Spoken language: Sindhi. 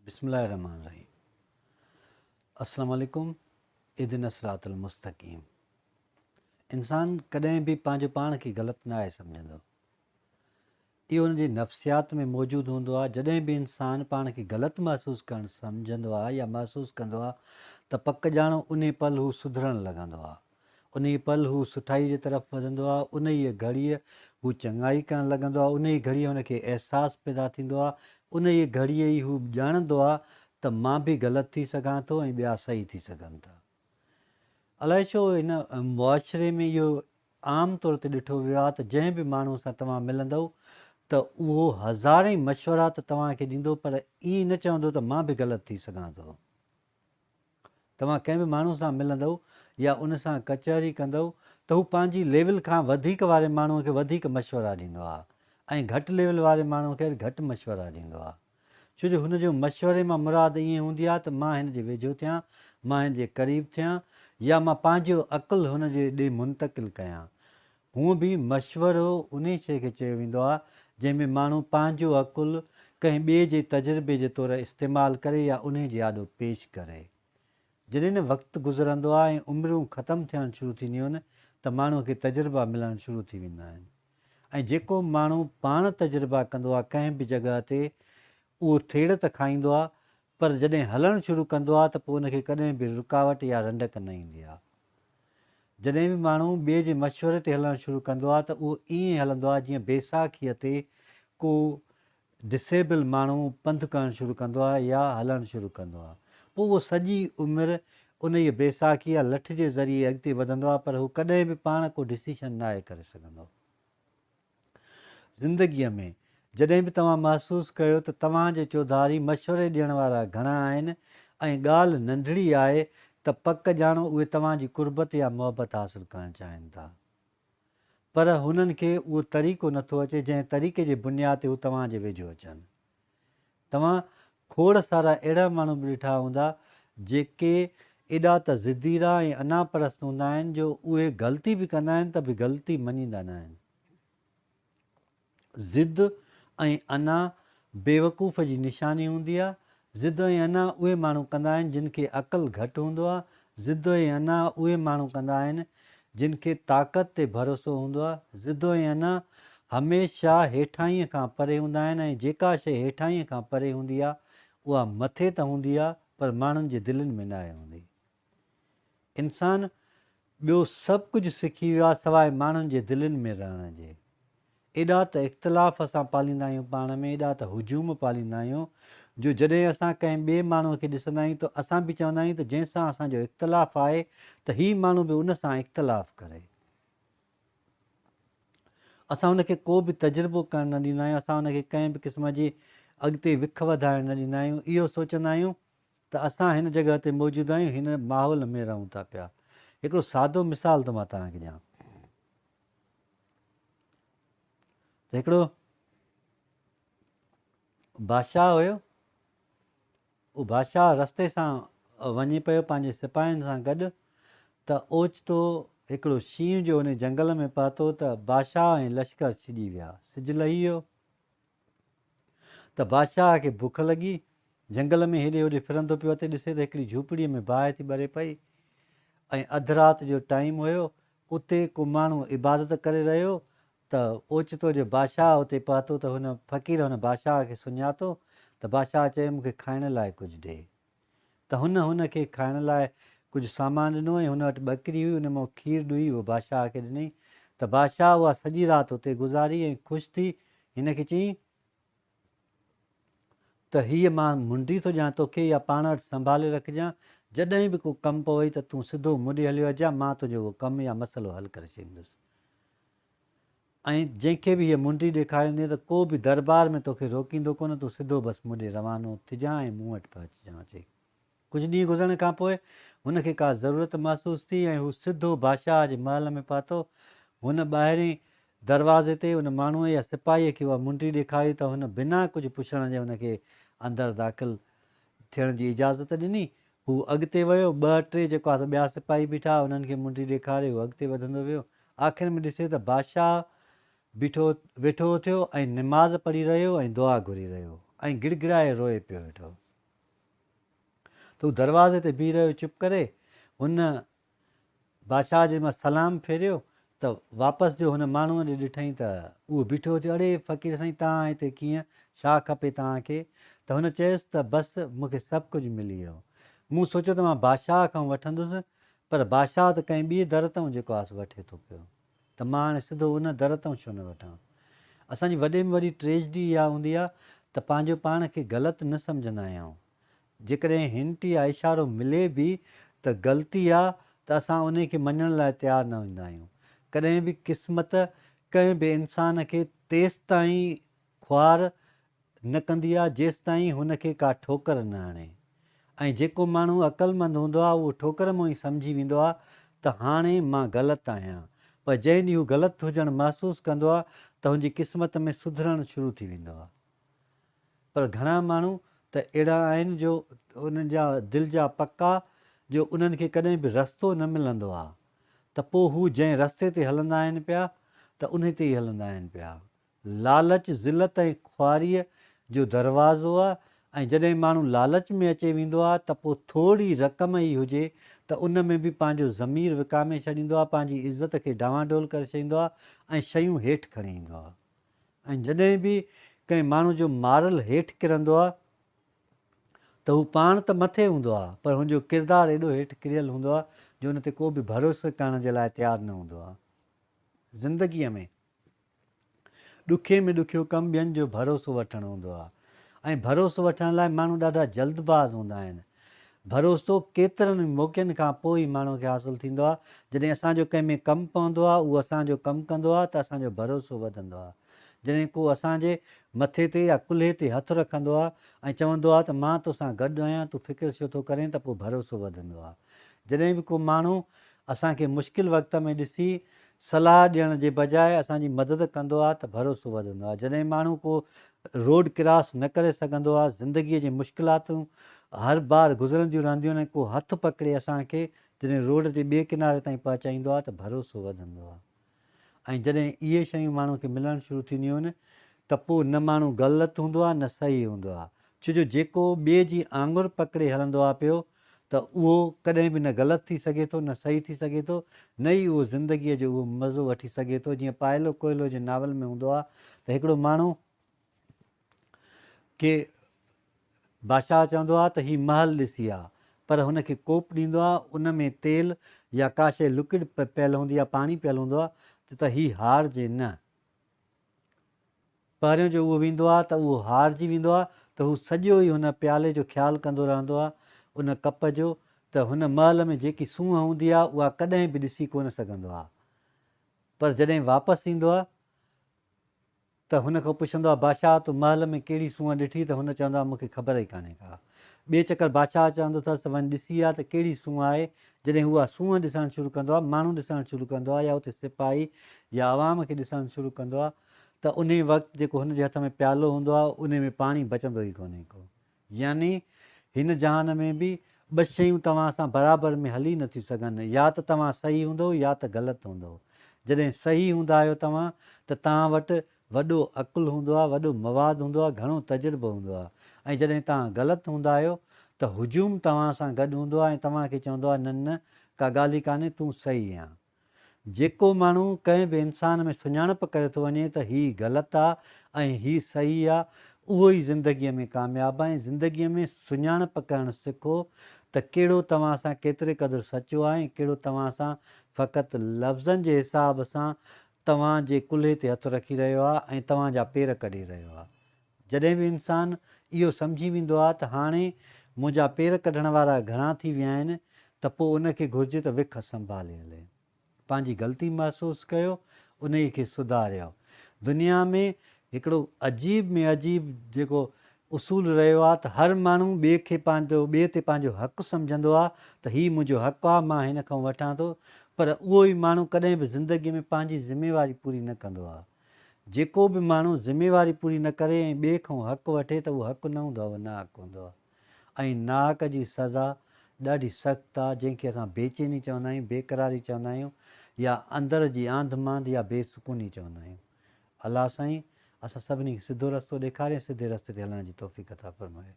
بسم الله الرحمن الرحيم السلام عليڪم اهدنا الصراط المستقيم انسان ڪڏهن به پنهنجو پاڻ کي غلط ناهي سمجهندو اهو ان جي نفسيات ۾ موجود هوندو آهي جڏهن به انسان پاڻ کي غلط محسوس ڪرڻ سمجهندو آهي يا محسوس ڪندو آهي ته پڪ ڄاڻو انهي پل هو سڌرڻ لڳندو آهي انهيء پل هو سٺائيء جي طرف وڌندو آهي، انهيء گهڙيء هو چڱائي ڪرڻ لڳندو آهي، انهيء گهڙيء هن کي احساس پيدا ٿيندو آهي، انهيء گهڙيء ئي هو ڄاڻندو آهي ته مان به غلط ٿي سگهان ٿو ۽ ٻيا صحيح ٿي سگهن ٿا. الائي ڇو هن معاشري ۾ اهو عام طور تي ڏٺو ويو آهي ته جنهن به ماڻهوء سان توهان ملندؤ ته اهو هزارين مشورا ته توهان کي ڏيندو پر ائين نه چوندو ته مان به غلط ٿي سگهان ٿو. توهان ڪنهن به ماڻهو سان ملندؤ يا ان سان ڪچهري ڪندؤ ته هو پنهنجي ليول کان وڌيڪ واري ماڻهو کي وڌيڪ مشورا ڏيندو آهي ۽ گهٽ ليول واري ماڻهو کي گهٽ مشورا ڏيندو آهي ڇو جو هن جو مشوري مان مراد ائين هوندي آهي ته مان هن جي ويجهو ٿيان، مان هن جي قريب ٿيان يا مان پنهنجو عقل هن جي ڏي منتقل ڪيان. هونء به مشورو انهي شيء کي چيو ويندو آهي، جنهن ۾ ماڻهو پنهنجو عقل ڪنهن ٻئي جي تجربي جي طور استعمال ڪري يا انهي جي آڏو پيش ڪري. جڏهن وقت گذرندو آهي ۽ عمرون ختم ٿيڻ شروع ٿينديون آهن ته ماڻهوء کي تجربا ملڻ شروع ٿي ويندا آهن ۽ جيڪو ماڻهو پاڻ تجربا ڪندو آهي ڪنهن به جڳهه تي اهو ٿيڙ ته کائيندو آهي پر جڏهن هلڻ شروع ڪندو آهي ته پوء ان کي ڪڏهن به رڪاوٽ يا رنڊڪ نه ايندي آهي. جڏهن به ماڻهو ٻئي جي مشوري تي هلڻ شروع ڪندو آهي ته اهو ائين هلندو آهي جيئن بيساکيء تي ڪو ڊسيبل ماڻهو پنڌ ڪرڻ شروع ڪندو آهي يا هلڻ شروع ڪندو آهي. پوء اهو سڄي عمر انهيء بيساکي يا لٺ جي ذريعي اڳتي وڌندو آهي پر هو ڪڏهن به پاڻ ڪو ڊسيشن ناهي ڪري سگهندو. زندگيء ۾ جڏهن به توهان محسوس ڪيو ته توهان جي چوڌاري مشوري ڏيڻ وارا گهڻا آهن ۽ ڳالهه ننڍڙي آهي ته پڪ ڄاڻو اهي توهان جي قربت يا محبت حاصل ڪرڻ چاهين ٿا. پر هنن کي اهو طريقو نٿو اچي جنهن طريقي جي بنياد تي هو توهان جي ويجهو اچن. توهان کوڙ سارا اهڙا ماڻهو به ڏٺا هوندا جيڪي ايڏا ته ضديرا ۽ انا پرست هوندا آهن جو اهي غلطي به ڪندا آهن ته به غلطي مڃيندا ناهن. ضد ۽ انا بيوقوف جي نشاني هوندي آهي. ضد ۽ انا اهي ماڻهو ڪندا آهن جن کي عقل گهٽ هوندو آهي. ضد ۽ انا اهي ماڻهو ڪندا آهن جن کي طاقت تي ڀروسو هوندو آهي. ضد ۽ انا هميشه هيٺاهينء کان پري هوندا آهن ۽ جيڪا شيء هيٺاهينء کان پري هوندي آهي اها مٿي ته هوندي آهي پر ماڻهن جي دلين ۾ ناهي هوندي. انسان ٻيو سڀ ڪجهه سکي ويو آهي سواء ماڻهن جي دلين ۾ رهڻ جي. ايڏا ته اختلاف اسان پاليندا آهيون پاڻ ۾ ايڏا ته هجوم پاليندا آهيون جو جڏهن اسان ڪنهن ٻئي ماڻهوء کي ڏسندا آهيون ته اسان به چوندا آهيون ته جنهن سان اسان جو اختلاف آهي ته هي ماڻهو به ان سان اختلاف ڪري. اسان ان کي ڪو به تجربو ڪرڻ نه ڏيندا آهيون اسان ان کي ڪنهن به قسم جي اڳتي وک وڌائڻ نه ڏيندا آهيون اهو سوچندا آهيون ته اسان هن جڳهه تي موجود آهيون، هن ماحول ۾ رهون ٿا پيا. هڪڙو سادو مثال ٿو مان توهان کي ڏيان ته هڪڙو بادشاهه هيو، اهو بادشاهه رستي سان وڃي پيو پنهنجي سپاهين سان گڏ ته اوچتو هڪڙو شينهن جو ان جنگل ۾ پهتو ته بادشاهه ۽ لشڪر ڇڄي ويا، سج لهي ويو. ته بادشاهه کي بک لڳي. جهنگل ۾ هيڏي هوڏي ڦرندو پيو اچي ڏسي ته هڪڙي جهوپڙيء ۾ باهه ٿي ٻري پئي ۽ اڌ رات جو ٽائيم هيو. اتي ڪو ماڻهو عبادت ڪري رهيو ته اوچتو جو بادشاهه اتي پهتو ته هن فقير هن بادشاهه کي سڃاتو ته بادشاهه چيو مون کي کائڻ لاء ڪجهه ڏي. ته هن هن کي کائڻ لاء ڪجهه سامان ڏنو ۽ هن وٽ ٻڪري هئي ان مان کير ڏوهي اهو بادشاهه کي ڏنائين ته بادشاهه اها سڄي رات اتي گذاري ۽ خوش ٿي هن کي چيائين ته هيء مان منڊي ٿو ڏيان توکي اها پاڻ وٽ سنڀالي رکجان جڏهن به ڪو ڪم پوئي ته تون سڌو مون ڏي هليو اچجان مان تنهنجو اهو ڪم يا مسئلو حل ڪري ڇڏيندس. ۽ جنهن کي به هيء منڊي ڏيکاريندين ته ڪو به دربار ۾ توکي روڪيندو ڪونه، تون سڌو بس مون ڏي روانو ٿجان ۽ مون وٽ پهچجان. چئي، ڪجهه ڏينهن گذرڻ کان پوء هن کي ڪا ضرورت محسوس ٿي ۽ هو سڌو بادشاهه جي محل ۾ پهتو. هن ٻاهرين دروازي تي ان ماڻهوء يا سپاهيء کي اها منڊي ڏيکاري ته هن بنا ڪجهه پڇڻ جي هن کي اندر داخل ٿيڻ جي اجازت ڏني. هو اڳتي ويو، ٻه ٽي جيڪو آهي سو ٻيا سپاهي بيٺا هئا، انهن کي منڊي ڏيکاري هو اڳتي وڌندو ويو. آخر ۾ ڏسي ته بادشاهه بيٺو ويٺو اٿيو ۽ نماز پڙهي رهيو ۽ دعا گهري رهيو ۽ گڙگڙائي روئي پيو ويٺو. ته هو دروازي تي بيهي رهيو چپ ڪري. هن بادشاهه جي مان سلام ڦيريو ته واپس جو هن ماڻهوء ڏي ڏٺائين ته اهو بيٺو هو. اڙي فقير سائين توهان هتي ڪيئن؟ ڇا کپي توهان کي؟ ته هن چيس ته بس مون کي سڀ ڪجهه ملي ويو. مون سوچيو ته مان بادشاهه کان وٺندس پر بادشاهه ته ڪنهن ٻئي در تان جيڪو آس وٺي ٿو پيو ته مان هاڻي سڌو ان در تان ڇو نه وٺان. اسان جي وڏي ۾ وڏي ٽريجڊي اها هوندي آهي ته پنهنجو پاڻ کي غلط نه سمجهندا آهيون. جيڪڏهن هنٽ يا اشارو ملي به ته غلطي آ ته اسان انهي کي مڃڻ لاء تيار نه هوندا آهيون. ڪڏهن به قسمت ڪنهن به انسان کي تيستائين خوار نه ڪندي آ جيستائين هن کي ڪا ٺوڪر نه هڻي. ۽ جيڪو ماڻهو عقلمند هوندو آ اهو ٺوڪر مان ئي سمجهي ويندو آ ته هاڻي مان غلط آهيان. پر جنهن ڏينهن هو غلط هجڻ محسوس ڪندو آ ته هن جي قسمت ۾ سڌرڻ شروع ٿي ويندو آ. پر گهڻا ماڻهو ته اهڙا آهن جو انهن جا دل جا پڪا جو انهن کي ڪڏهن به رستو نه ملندو آ ته پوء هو جنهن رستي تي هلندا آهن پيا ته انهي تي ئي هلندا آهن پيا. لالچ ذلت ۽ خواريء جو دروازو آ ۽ جڏهن ماڻهو لالچ ۾ اچي ويندو آ ته پوء ٿوري رقم ئي هجي ته ان ۾ به پنهنجو ضمير وڪامي ڇڏيندو آ، پنهنجي عزت کي ڊانواڊول ڪري ڇڏيندو آ ۽ شيون هيٺ کڻي ايندو آ. ۽ جڏهن به ڪنهن ماڻهو جو مارل هيٺ ڪرندو آهي ته هو پاڻ ته مٿي هوندو آهي پر هن جو ڪردار ايڏو هيٺ ڪريل هوندو آهي جو ان تي ڪو به ڀروسو ڪرڻ جي لاء تيار نه هوندو آهي. زندگيء ۾ ڏکي ۾ ڏکيو ڪم ٻين جو ڀروسو وٺڻ هوندو آهي ۽ ڀروسو وٺڻ لاء ماڻهو ڏاڍا جلدباز هوندا آهن. ڀروسو ڪيترن ئي موقعن کان پوء ئي ماڻهوء کي حاصل ٿيندو آهي. جڏهن اسان جو ڪنهن ۾ ڪم پوندو آهي، اهو اسان جو ڪم ڪندو آهي ته اسان جو ڀروسو وڌندو آهي. جڏهن ڪو اسان جي مٿي تي يا ڪلهي تي هٿ رکندو آهي ۽ چوندو آهي ته مان توسان گڏ آهيان، تون فڪر ڇو ٿو ڪرين ته پوء ڀروسو وڌندو آهي. جڏهن به ڪو ماڻهو اسان کي مشڪل وقت ۾ ڏسي صلاح ڏيڻ جي بجاء اسان جي مدد ڪندو آهي ته ڀروسو وڌندو آهي. جڏهن ماڻهو ڪو روڊ ڪراس نه ڪري سگهندو آهي، زندگيء جي مشڪلاتون هر بار گذرنديون رهنديون آهن ۽ ڪو هٿ پڪڙي اسان کي جڏهن روڊ جي ٻئي ڪناري تائين پهچائيندو آهي ته ڀروسو وڌندو آهي ۽ جڏهن اهي شيون ماڻهو کي ملڻ شروع ٿينديون آهن ته پوء نه ماڻهو غلط هوندو آهي نه صحيح هوندو آهي ڇو جو جيڪو ٻئي جي آڱر پڪڙي هلندو آهي پيو ته اهو ڪڏهن به نه غلط ٿي سگهي ٿو نه صحيح ٿي سگهي ٿو نه ئي اهو زندگيء جو اهو مزو وٺي سگهي ٿو جيئن پائلو ڪوئلو جي ناول ۾ هوندو آهي ته هڪڙو ماڻهو کي بادشاهه چوندو آهي ته هي محل ڏسي آ پر هن کي ڪوپ ڏيندو آهي ان ۾ تيل يا ڪا شيء لڪڊ پيل هوندي آهي پاڻي پيل هوندو آهي ته هي هارجي نه. پهريون جو اهو ويندو آهي ته اهو هارجي ويندو آهي ته هو سڄو ئي هن پيالي جو خيال ڪندو رهندو آهي، ان ڪپ جو، ته هن محل ۾ جيڪي سونهن هوندي آهي اها ڪڏهن به ڏسي ڪونه سگهندو آهي. پر جڏهن واپس ايندو آهي ته هن کان پڇندو آهي، بادشاهه تو محل ۾ ڪهڙي سونهن ڏٺي ته هن چوندو آهي مون کي خبر ئي ڪانهي ڪا. ٻئي چڪر بادشاهه چوندو اٿس ته وڃ ڏسي آ ته ڪهڙي سونهن آهي. جڏهن هو اها سونهن ڏسڻ شروع ڪندو آهي، ماڻهو ڏسڻ شروع ڪندو آهي يا اتي سپاهي يا عوام کي ڏسڻ شروع ڪندو آهي ته انهي وقت جيڪو هن جي هٿ ۾ پيالو هوندو آهي انهي ۾ پاڻي بچندو ئي ڪونهي ڪو. يعني هن جهان ۾ به ٻه شيون توهان سان برابر ۾ هلي نٿيون سگهن، يا ته توهان صحيح هوندؤ يا ته غلط هوندؤ. جڏهن صحيح هوندا آهيو توهان ته توهان وٽ وڏو عقل هوندو آهي، وڏو مواد هوندو آهي، گهڻو تجربو هوندو آهي ۽ جڏهن توهان غلط هوندا آهيو ته هجوم توهان سان گڏ هوندو آهي ۽ توهان کي چوندو آهي نه نه ڪا ڳالهه ئي ڪانهي تون صحيح آن. جيڪو ماڻهو ڪنهن به انسان ۾ سڃاڻپ ڪري ٿو وڃي ته هي غلط آ ۽ هي صحيح آ اهو ئي زندگيء ۾ ڪامياب آ ۽ زندگيء ۾ سڃاڻپ ڪرڻ سکو ته ڪهڙو توهان سان ڪيتري قدر سچو آ ۽ ڪهڙو توهان سان فقط لفظن جي حساب سان توهان جي ڪلهي تي هٿ رکي رهيو آ ۽ توهان جا پير ڪڍي رهيو آ. جڏهن به انسان اهو سمجهي ويندو آ ته هاڻي منهنجا پير ڪڍڻ وارا گهڻا ٿي ويا آهن ته پوء ان کي گهرجي ته وک سنڀالي هلي. پنهنجي غلطي محسوس ڪيو، انهيء کي سڌاريو. دنيا ۾ هڪڙو عجيب ۾ عجيب جيڪو اصول رهيو آ ته هر ماڻهو ٻئي کي پنهنجو ٻئي تي پنهنجو حق سمجهندو آ ته هي منهنجو حق آ مان هن کان وٺان ٿو پر اهو ئي ماڻهو ڪڏهن به زندگي ۾ پنهنجي ذميواري پوري نه ڪندو آ. جيڪو به ماڻهو ذميواري پوري نه ڪري ۽ ٻئي کان حق وٺي ته اهو حق نه هوندو آ اهو ناحق هوندو آ ۽ ناحق جي سزا ڏاڍي سخت آ جنهن کي اسان بيچيني چوندا آهيون، بيقراري چوندا آهيون يا اندر جي آنڌ مانڌ يا بي سڪوني چوندا آهيون. الله سائين اسان سڀني کي سڌو رستو ڏيکاري ۽ سڌي رستي تي هلڻ جي توفيق عطا فرمائي.